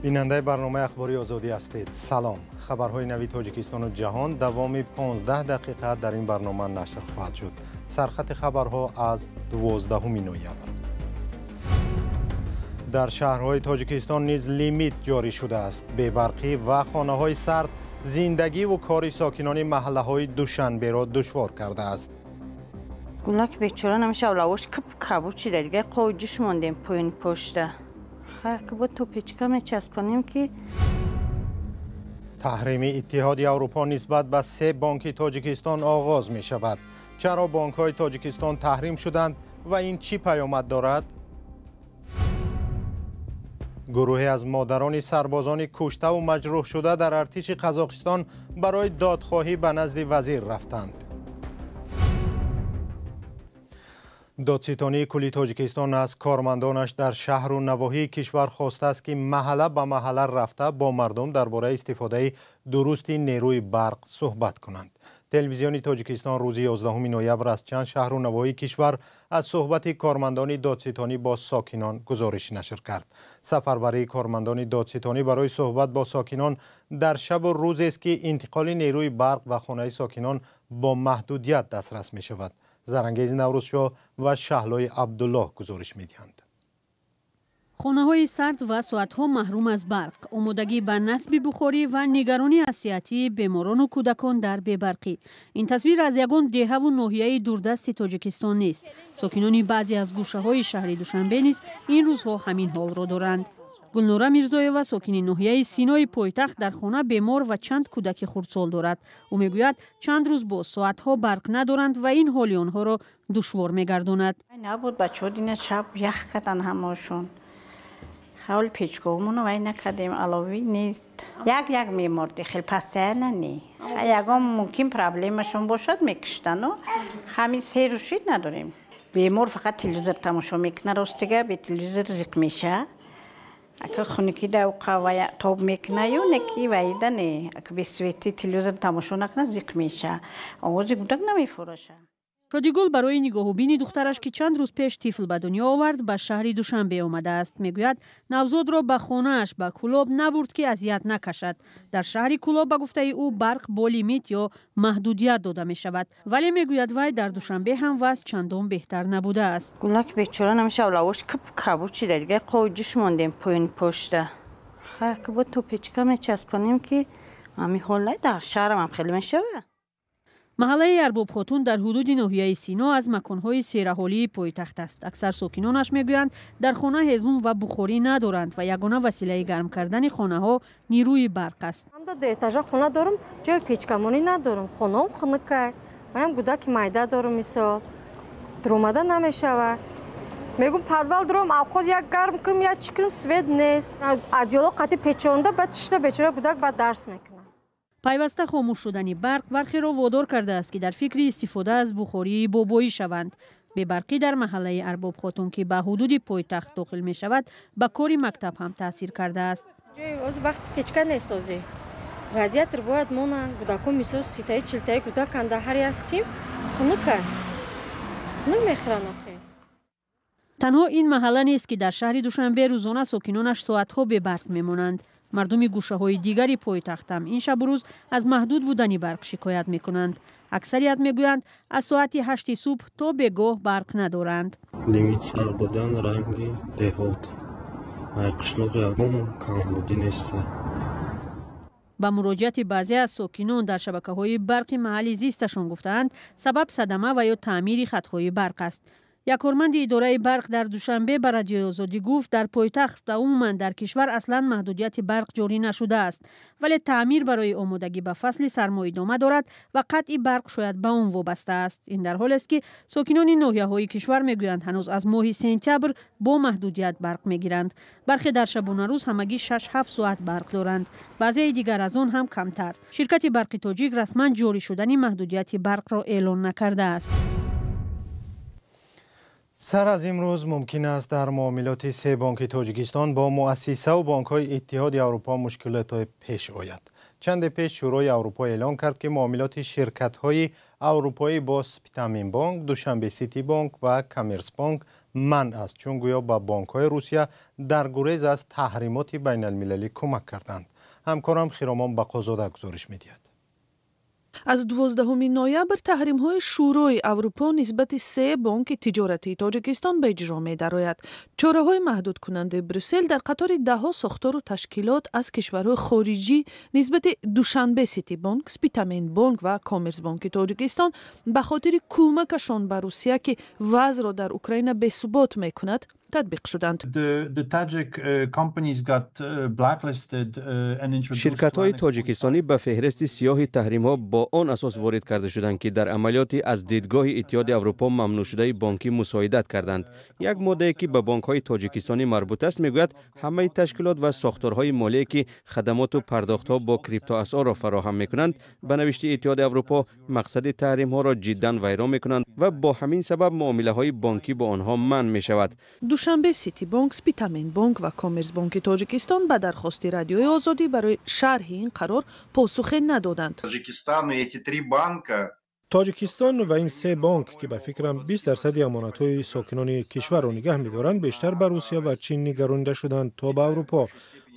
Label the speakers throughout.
Speaker 1: Бинандаи барномаи ахбори Озодӣ ҳастед. Салом. Хабарҳои нави Тоҷикистону ҷаҳон давоми 15 дақиқа дар ин барнома нашр хоҳад шуд. Сархати хабарҳо аз 12 ноябр. Дар шаҳрҳои Тоҷикистон низ лимит ҷорӣ шудааст. Бебарқӣ ва хонаҳои сард зиндагиву кори сокинони маҳаллаҳои Душанберо душвор кардааст.
Speaker 2: Гулак бечора намеша лавош киб кабуд шида, дигар қоҷиш мондем поёни пошта. Ки бо то печка мечаспонем ки.
Speaker 1: Таҳрими Иттиҳоди Аврупо нисбат ба се бонки Тоҷикистон оғоз мешавад. Чаро бонкҳои Тоҷикистон таҳрим шуданд ва ин чӣ паёмад дорад? Гурӯҳе аз модарони сарбозони куштаву маҷрӯҳшуда дар артиши Қазоқистон барои додхоҳӣ ба назди вазир рафтанд. Додситонии кулли Тоҷикистон аз кормандонаш дар шаҳру навоҳии кишвар хостааст, ки маҳалла ба маҳалла рафта бо мардум дар бораи истифодаи дурусти нерӯи барқ суҳбат кунанд. Телевизиони Тоҷикистон рӯзи 11 ноябр аз чанд шаҳру навоҳии кишвар аз суҳбати кормандони додситонӣ бо сокинон гузориш нашр кард. Сафарбарии кормандони додситонӣ барои суҳбат бо сокинон дар шабу рӯзест, ки интиқоли нерӯи барқ ба хонаи сокинон бо маҳдудият дастрас мешавад. Зарангези Наврӯзшоҳ ва Шаҳлои Абдуллоҳ гузориш медиҳанд.
Speaker 3: Хонаҳои сард ва соатҳо маҳрум аз барқ, омодагӣ ба насби бухорӣ ва нигаронӣ аз сиҳатии беморону кӯдакон дар бебарқӣ. Ин тасвир аз ягон деҳаву ноҳияи дурдасти Тоҷикистон нест. Сокинони баъзе аз гӯшаҳои шаҳри Душанбе низ ин рӯзҳо ҳамин ҳолро доранд. Гулнора Мирзоева, сокини ноҳияи Синои пойтахт, дар хона бемор ва чанд кӯдаки хурдсол дорад. Ӯ мегӯяд, чанд рӯз боз соатҳо барқ надоранд ва ин ҳоли онҳоро душвор мегардонад.
Speaker 2: Набуд, бачаҳо дина шаб ях карданд ҳамаашон. Ҳол печкаҳомонро вай накардем, аловӣ нест. Як як меморди, хел постоянно не. Ягон мумкин проблемашон бошад, мекиштану. Ҳамин се рӯз шид, надорем. Бемор фақат телевизор тамошо мекунад, ростига бе телевизор зиқ меша. Ака хунукӣ да тоб мекунаю, неки ваида не. Ака бе свети телевизор тамошо накунад, зиқ меша. Овози гудак намефураша.
Speaker 3: Шодигул барои нигоҳубини духтараш, ки чанд рӯз пеш тифл ба дунё овард, ба шаҳри Душанбе омадааст. Мегӯяд, навзодро ба хонааш, ба Кӯлоб набурд, ки азият накашад. Дар шаҳри Кӯлоб, ба гуфтаи ӯ, барқ бо лимит ё маҳдудият дода мешавад. Вале, мегӯяд вай, дар Душанбе ҳам вазъ чандон беҳтар набудааст.
Speaker 2: Гулак бечора намеша лавош киб кабуд шида, дигар қоҷиш мондем поёни пошта. Ки бо то печка мечаспонем, ки ҳамин ҳолай дар шаҳрам ҳам хеле мешавад.
Speaker 3: Маҳаллаи Арбобхотун дар ҳудуди ноҳияи Сино аз маконҳои сераҳолии пойтахт аст. Аксар сокинонаш мегӯянд, дар хона ҳезум ва бухорӣ надоранд ва ягона василаи гарм кардани хонаҳо нерӯи барқ аст.
Speaker 4: Ду этажа хона дорам, ҷои печкамонӣ надорам, хонаам хунукай. Маям гудаки майда дорам, мисол дуромада намешавад. Мегум, подвал дуром, авқот як гарм кунам, як чӣ кунам, свет нест. Одеяло қати печонда, баъд шишта, бечора гудак баъд дарс мекунад.
Speaker 3: Пайваста хомӯш шудани барқ бархеро водор кардааст, ки дар фикри истифода аз бухории бобоӣ шаванд. Бебарқӣ дар маҳаллаи Арбобхотун, ки ба ҳудуди пойтахт дохил мешавад, ба кори мактаб ҳам таъсир кардааст.
Speaker 4: Ҳозир вақти печка несозӣ, радиатор бояд монанд. Гудако, мисол, 30-таи, 40-таи гудаканда ҳар як синф, хунука, хунук мехӯранд охи.
Speaker 3: Танҳо ин маҳалла нест, ки дар шаҳри Душанбе рӯзона сокинонаш соатҳо бебарқ мемонанд. Мардуми гӯшаҳои дигари пойтахт ҳам ин шабу рӯз аз маҳдуд будани барқ шикоят мекунанд. Аксарият мегӯянд, аз соати 8-и субҳ то бегоҳ барқ надоранд.
Speaker 5: Лимит сар додан, ранги деҳот, қишлоқ ягон камбудӣ нест.
Speaker 3: Ба муроҷиати баъзе аз сокинон дар шабакаҳои барқи маҳалли зисташон гуфтаанд, сабаб садама ва ё таъмири хатҳои барқ аст. Як корманди идораи барқ дар Душанбе ба Радиои Озодӣ гуфт, дар пойтахт ва умуман дар кишвар аслан маҳдудияти барқ ҷорӣ нашудааст, вале таъмир барои омодагӣ ба фасли сармо идома дорад ва қатъи барқ шояд ба он вобаста аст. Ин дар ҳолест, ки сокинони ноҳияҳои кишвар мегӯянд, ҳанӯз аз моҳи сентябр бо маҳдудият барқ мегиранд. Бархе дар шабонарӯз ҳамагӣ 6-7 соат барқ доранд, баъзеи дигар аз он ҳам камтар. Ширкати Барқи Тоҷик расман ҷорӣ шудани маҳдудияти барқро эълон накардааст.
Speaker 1: Сар аз имрӯз мумкин аст дар муомилоти се бонки Тоҷикистон бо муассисаву бонкҳои Иттиҳоди Аврупо мушкилотҳое пеш ояд. Чанде пеш Шӯрои Аврупо эълон кард, ки муомилоти ширкатҳои аврупоӣ бо Спитаменбонк, Душанбе Сити Бонк ва Коммерсбонк Манъ аст, чун гӯё ба бонкҳои Русия дар гурез аз таҳримоти байналмилалӣ кӯмак карданд. Ҳамкорам Хиромон Бақозода гузориш медиҳад.
Speaker 6: Аз 12 ноябр таҳримҳои Шӯрои Аврупо нисбати се бонки тиҷоратии Тоҷикистон ба иҷро медарояд. Чораҳои маҳдудкунандаи Брюссел дар қатори даҳҳо сохтору ташкилот аз кишварҳои хориҷӣ нисбати Душанбе Сити Бонк, Спитамен Бонк ва Коммерсбонки Тоҷикистон ба хотири кӯмакашон ба Русия, ки вазъро дар Украина бесубот мекунад, татбиқ шуданд.
Speaker 7: Ширкатҳои тоҷикистонӣ ба феҳристи сиёҳи таҳримҳо бо он асос ворид карда шуданд, ки дар амалиёти аз дидгоҳи Иттиҳоди Аврупо мамнӯъшудаи бонкӣ мусоидат карданд. Як моддае, ки ба бонкҳои тоҷикистонӣ марбут аст, мегӯяд, ҳамаи ташкилот ва сохторҳои молие, ки хадамоту пардохтҳо бо криптоасъорро фароҳам мекунанд, ба навишти Иттиҳоди Аврупо, мақсади таҳримҳоро ҷиддан вайрон мекунанд ва бо ҳамин сабаб муомилаҳои бонкӣ бо онҳо манъ мешавад.
Speaker 6: Душанбе Сити Бонк, Спитамен Бонк ва Коммерсбонки Тоҷикистон ба дархости Радиои Озодӣ барои шарҳи ин қарор посухе надоданд.
Speaker 8: Тоҷикистон ва ин се бонк, ки ба фикрам 20 дарсади амонатҳои сокинони кишварро нигаҳ медоранд, бештар ба Русия ва Чин нигаронида шуданд, то ба Аврупо.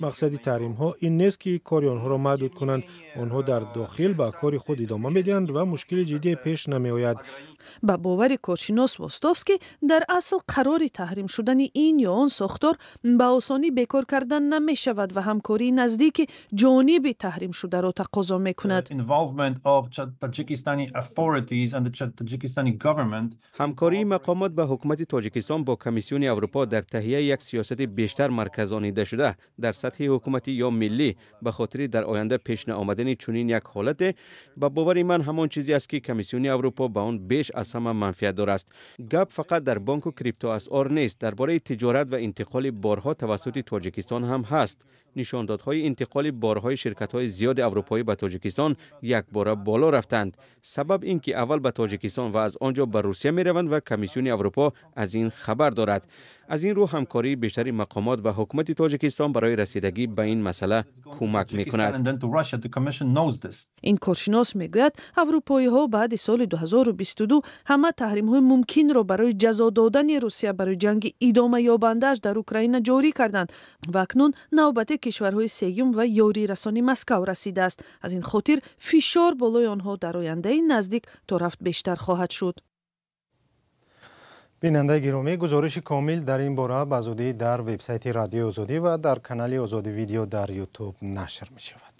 Speaker 8: Мақсади таҳримҳо ин нест, ки кори онҳоро маҳдуд кунанд. Онҳо дар дохил ба кори худ идома медиҳанд ва мушкили ҷиддие пеш намеояд.
Speaker 6: Ба бовари коршинос Востовский, дар асл қарори таҳрим шудани ин ё он сохтор ба осонӣ бекор кардан намешавад ва ҳамкории наздики ҷониби таҳримшударо тақозо мекунад.
Speaker 7: Ҳамкории мақомот ба ҳукумати Тоҷикистон бо Комиссиони Аврупо дар таҳияи як сиёсати бештар марказонидашуда дар сатҳи ҳукуматӣ ё миллӣ ба хотири дар оянда пеш наомадани чунин як ҳолате, ба бовари ман, ҳамон чизе аст, ки Комиссиони Аврупо ба он беш аз ҳама манфиатдор аст. Гап фақат дар бонку криптоасъор нест, дар бораи тиҷорат ва интиқоли борҳо тавассути Тоҷикистон ҳам ҳаст. Нишондодҳои интиқоли борҳои ширкатҳои зиёди аврупоӣ ба Тоҷикистон якбора боло рафтанд. Сабаб ин ки аввал ба Тоҷикистон ва аз он ҷо ба Русия мераванд ва Комиссиони Аврупо аз ин хабар дорад. Аз ин рӯ ҳамкории бештари мақомот ва ҳукумати Тоҷикистон барои расидагӣ ба ин масъала кӯмак мекунад.
Speaker 6: Ин коршинос мегӯяд, аврупоиҳо баъди соли 2022 ҳама таҳримҳои мумкинро барои ҷазо додани Русия барои ҷанги идомаёбандааш дар Украина ҷорӣ карданд ва акнун навбати кишварҳои сеюм ва ёрирасони Москав расидааст. Аз ин хотир фишор болои онҳо дар ояндаи наздик то рафт бештар хоҳад шуд.
Speaker 1: Бинандаи гиромӣ, гузориши комил дар ин бора ба зудӣ дар вебсайти Радиои Озодӣ ва дар канали Озодӣ Видео дар Ютуб нашр мешавад.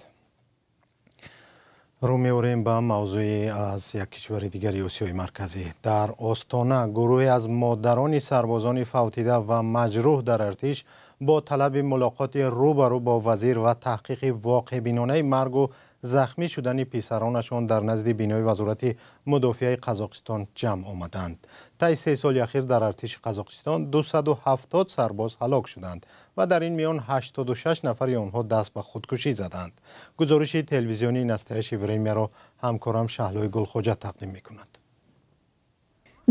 Speaker 1: Рӯ меорем ба мавзӯи аз як кишвари дигари Осиёи Марказӣ. Дар Остона гурӯҳе аз модарони сарбозони фавтида ва маҷрӯҳ дар артиш бо талаби мулоқоти рӯ ба рӯ бо вазир ва таҳқиқи воқеъбинонаи маргу захмӣ шудани писаронашон дар назди бинои Вазорати мудофиаи Қазоқистон ҷамъ омаданд. Таи 3 соли ахир дар артиши Қазоқистон 270 сарбоз ҳалок шуданд ва дар ин миён 86 нафари онҳо даст ба худкушӣ заданд. Гузориши телевизиони Настоящее время ро ҳамкорам Шаҳлои Гулхоҷа тақдим мекунад.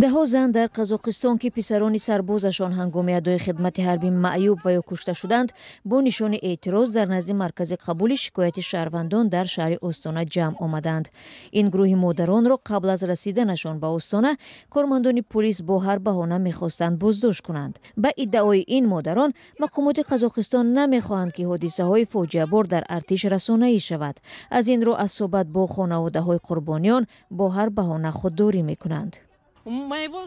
Speaker 9: Даҳҳо зан дар Қазоқистон, ки писарони сарбозашон ҳангоми адои хидмати ҳарбӣ маъюб ва ё кушта шуданд, бо нишони эътироз дар назди маркази қабули шикояти шаҳрвандон дар шаҳри Остона ҷамъ омаданд. Ин гурӯҳи модаронро қабл аз расиданашон ба Остона кормандони пулис бо ҳар баҳона мехостанд боздошт кунанд. Ба иддаои ин модарон, мақомоти Қазоқистон намехоҳанд, ки ҳодисаҳои фоҷиабор дар артиш расонаӣ шавад. Аз ин рӯ аз суҳбат бо хонаводаҳои қурбониён бо ҳар баҳона худдорӣ мекунанд.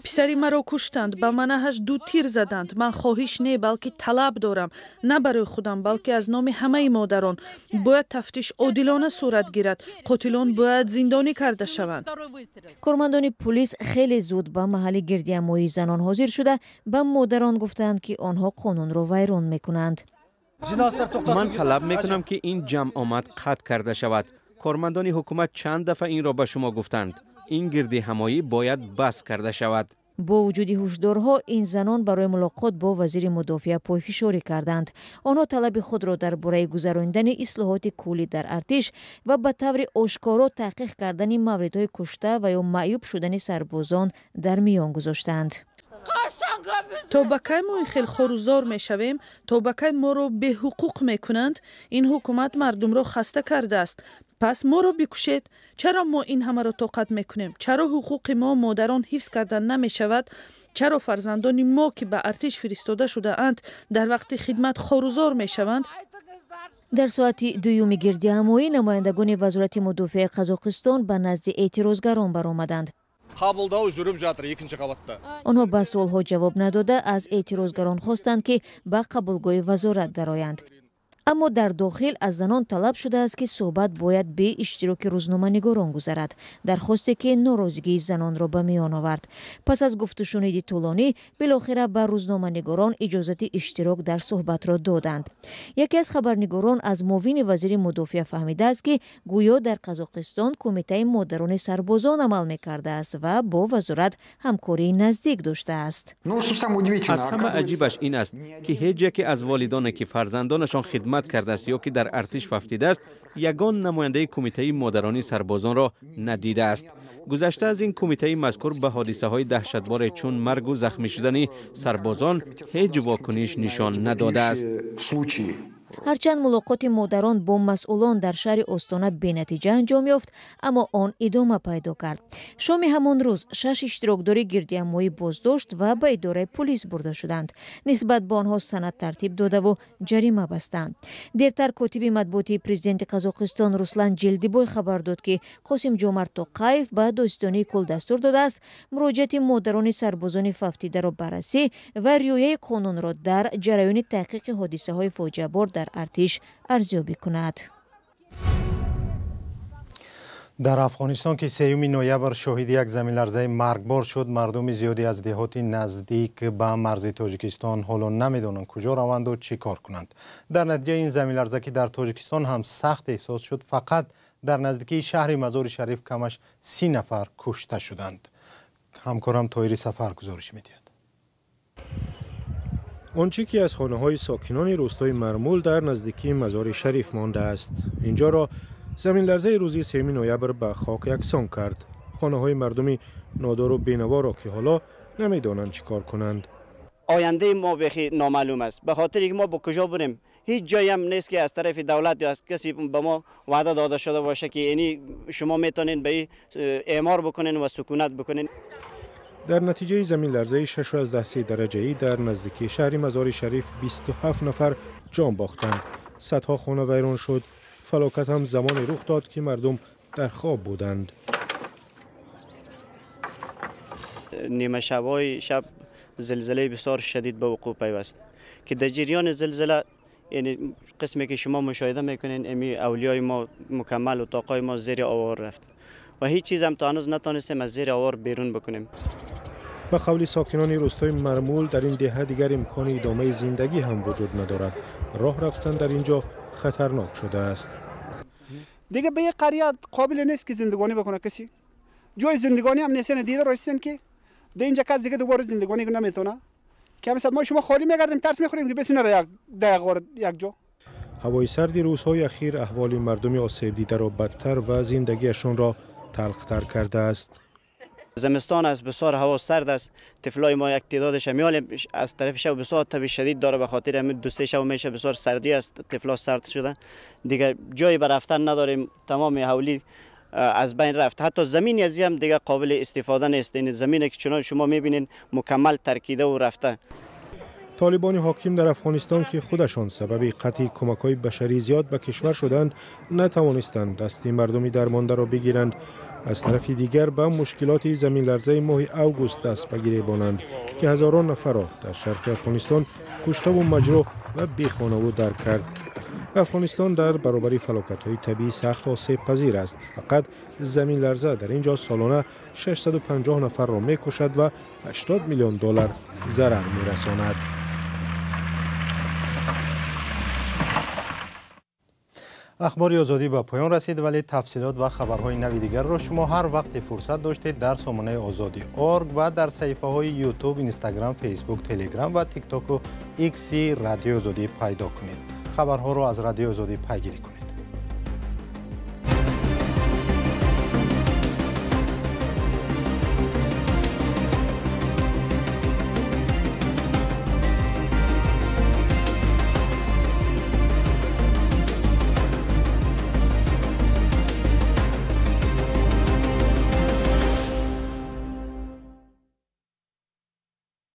Speaker 6: Писари маро куштанд, ба манаҳаш ду тир заданд. Ман хоҳиш не, балки талаб дорам, на барои худам, балки аз номи ҳамаи модарон: бояд тафтиш одилона сурат гирад, қотилон бояд зиндонӣ карда шаванд.
Speaker 9: Кормандони пулис хеле зуд ба маҳалли гирдиҳамоии занон ҳозир шуда, ба модарон гуфтанд, ки онҳо қонунро вайрон мекунанд.
Speaker 7: Ман талаб мекунам, ки ин ҷамъомад қатъ карда шавад. Кормандони ҳукумат чанд дафъа инро ба шумо гуфтанд. Ин гирдиҳамоӣ бояд бас карда шавад.
Speaker 9: Бо вуҷуди ҳушдорҳо, ин занон барои мулоқот бо вазири мудофиа пойфишорӣ карданд. Онҳо талаби худро дар бораи гузаронидани ислоҳоти куллӣ дар артиш ва ба таври ошкоро таҳқиқ кардани мавридҳои кушта ва ё маъюб шудани сарбозон дар миён гузоштанд.
Speaker 6: То ба кай мо ин хел хорузор мешавем? То ба кай моро беҳуқуқ мекунанд? Ин ҳукумат мардумро хаста кардааст. Пас моро бикушед. Чаро мо ин ҳамаро тоқат мекунем? Чаро ҳуқуқи мо, модарон, ҳифз карда намешавад? Чаро фарзандони мо, ки ба артиш фиристода шудаанд, дар вақти хидмат хорузор мешаванд?
Speaker 9: Дар соати дуюми гирдиҳамоӣ намояндагони Вазорати мудофиаи Қазоқистон ба назди эътирозгарон баромаданд.
Speaker 10: Қабылдау жүріп жатыр екінші қабатта.
Speaker 9: Онҳо ба суолҳо ҷавоб надода, аз эътирозгарон хостанд, ки ба қабулгоҳи вазорат дароянд. Аммо дар дохил аз занон талаб шудааст, ки суҳбат бояд бе иштироки рӯзноманигорон гузарад, дархосте ки норозигии занонро ба миён овард. Пас аз гуфтушуниди тӯлонӣ билохира ба рӯзноманигорон иҷозати иштирок дар суҳбатро доданд. Яке аз хабарнигорон аз муовини вазири мудофиа фаҳмидааст, ки гӯё дар Қазоқистон кумитаи модарони сарбозон амал мекардааст ва бо вазорат ҳамкории наздик доштааст.
Speaker 7: Аз ҳама аҷибаш ин аст, ки ҳеҷ яке аз волидоне, ки фарзандонашон хидмат кардааст ё ки дар артиш фавтидааст, ягон намояндаи кумитаи модарони сарбозонро надидааст. Гузашта аз ин, кумитаи мазкур ба ҳодисаҳои даҳшатборе чун маргу захмӣ шудани сарбозон ҳеҷ вокуниш нишон надодааст.
Speaker 9: Ҳарчанд мулоқоти модарон бо масъулон дар шаҳри Остона бенатиҷа анҷом ёфт, аммо он идома пайдо кард. Шоми ҳамон рӯз 6 иштирокдори гирдиҳамоӣ боздошт ва ба идораи полис бурда шуданд. Нисбат ба онҳо санад тартиб додаву ҷарима бастанд. Дертар котиби матбуотии президенти Қазоқистон Руслан Ҷелдибой хабар дод, ки Қосим Ҷомарт Тоқаев ба додситонии кул дастур додааст муроҷиати модарони сарбозони фавтидаро баррасӣ ва риояи қонунро дар ҷараёни таҳқиқи ҳодисаҳои фоҷиабор дар артиш арзёбӣ кунад.
Speaker 1: Дар Афғонистон, ки 3 ноябр шоҳиди як заминларзаи маргбор шуд, мардуми зиёде аз деҳоти наздик ба марзи Тоҷикистон ҳоло намедонанд куҷо раванду чӣ кор кунанд. Дар натиҷаи ин заминларза, ки дар Тоҷикистон ҳам сахт эҳсос шуд, фақат дар наздикии шаҳри Мазори Шариф камаш 30 нафар кушта шуданд. Ҳамкорам Тоҳири Сафар гузориш медиҳад.
Speaker 8: Он чӣ ки аз хонаҳои сокинони рӯстои Мармул дар наздикии Мазори Шариф мондааст. Инҷоро заминларзаи рӯзи 3 ноябр ба хок яксон кард. Хонаҳои мардуми нодору бенаворо, ки ҳоло намедонанд чӣ кор кунанд.
Speaker 11: Ояндаи мо бехи номаълум аст. Ба хотире ки мо ба куҷо бурем, ҳеҷ ҷоям нест, ки аз тарафи давлат ё аз касе ба мо ваъда дода шуда бошад, ки яъне шумо метавонед ба ин эъмор бикунед ва сукунат бикунед.
Speaker 8: Дар натиҷаи заминларзаи 6.3 дараҷаӣ дар наздикии шаҳри Мазори Шариф 27 нафар ҷон бохтанд. Садҳо хона вайрон шуд. Фалокат ҳам замоне рух дод, ки мардум дар хоб буданд.
Speaker 11: Нима шабҳои шаб зилзилаи бисёр шадид ба вуқӯъ пайваст, ки дар ҷараёни зилзила, яъне қисме ки шумо мушоҳида мекунед, ами авлиёи мо мукаммал утоқҳои мо зери овор рафт ва ҳеҷ чиз ҳам то ҳанӯз натонистем аз зери овор берун бикунем.
Speaker 8: Ба қавли сокинони рӯстои Мармул, дар ин деҳа дигар имкони идомаи зиндагӣ ҳам вуҷуд надорад. Роҳ рафтан дар ин ҷо хатарнок шудааст.
Speaker 12: Дига ба як қария қобил нест, ки зиндагонӣ бикунад каси. Ҷои зиндагонӣ ҳам нест, дида ростен, ки дар инҷа кас дига дубора зиндагонӣ наметавонад. Ки ҳамин мо шумо холӣ мегардем, тарс мехӯрем, ки бесина як дар як ҷо.
Speaker 8: Ҳавои сарди рӯзҳои ахир аҳволи мардуми осебдидаро бадтар ва зиндагиашонро талхтар кардааст.
Speaker 11: زمستان است، بسیار هوا سرد است. طفلای ما یک تعدادش میالیم از طرف شب بسیار تب شدید داره، به خاطر همین دو سه شب میشه بسیار سردی است، طفلا سرد شده. دیگه جایی بر رفتن نداریم، تمام حولی از بین رفت. حتی زمین از هم دیگه قابل استفاده نیست. این زمینی که چنان شما میبینین مکمل ترکیده و رفته.
Speaker 8: Толибони ҳоким дар Афғонистон, ки худашон сабаби қатъи кӯмакҳои башарии зиёд ба кишвар шуданд, натавонистанд дасти мардуми дармондаро бигиранд. Аз тарафи дигар ба мушкилоти заминларзаи моҳи август даст ба гиребонанд, ки ҳазорон нафарро дар шарқи Афғонистон куштаву маҷрӯҳ ва бехонаву дар кард. Афғонистон дар баробари фалокатҳои табиӣ сахт осебпазир аст. Фақат заминларза дар ин ҷо солона 650 нафарро мекушад ва 80 миллион доллар зарар мерасонад.
Speaker 1: Ахбори Озодӣ ба поён расид, вале тафсилот ва хабарҳои нави дигарро шумо ҳар вақте фурсат доштед дар сомонаи Озодӣ орг ва дар саҳифаҳои Ютуб, Инстаграм, Фейсбук, Телеграм ва Тиктоку Икси Радиои Озодӣ пайдо кунед. Хабарҳоро аз Радиои Озодӣ пайгирӣ кунед.